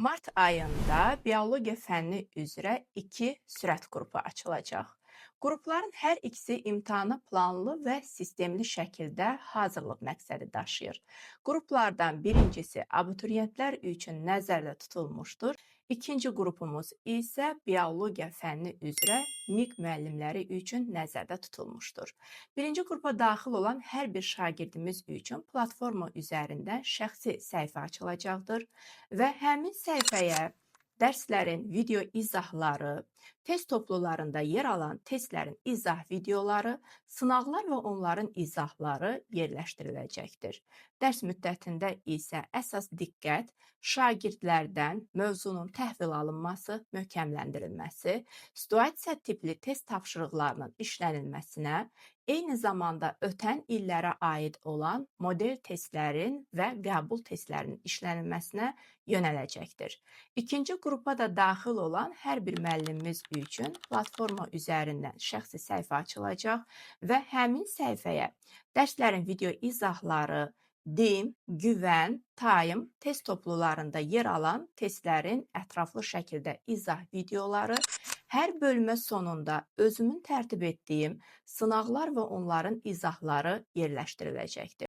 Mart ayında biologiya fənni üzrə 2 sürət qrupu açılacaq. Qrupların hər ikisi imtahana planlı və sistemli şəkildə hazırlıq məqsədi daşıyır. Qruplardan birincisi abituriyentlər üçün nəzərdə tutulmuşdur. İkinci qrupumuz isə biologiya fənni üzrə MİQ müəllimləri üçün nəzərdə tutulmuşdur. Birinci qrupa daxil olan hər bir şagirdimiz üçün platforma üzərində şəxsi səhifə açılacaqdır və həmin səhifəyə dərslərin video izahları, test toplularında yer alan testlərin izah videoları, sınaqlar və onların izahları yerləşdiriləcəkdir. Dərs müddətində isə əsas diqqət şagirdlərdən mövzunun təhvil alınması, möhkəmləndirilməsi, situasiya tipli test tapşırıqlarının işlənilməsinə, eyni zamanda ötən illərə aid olan model testlərin və qəbul testlərinin işlənilməsinə yönələcəkdir. İkinci qrupa da daxil olan hər bir müəllimimiz üçün platforma üzərindən şəxsi səhifə açılacaq və həmin səhifəyə dərslərin video izahları, DİM, Güvən, Time test toplularında yer alan testlərin ətraflı şəkildə izah videoları, hər bölmə sonunda özümün tərtib etdiyim sınaqlar və onların izahları yerləşdiriləcəkdir.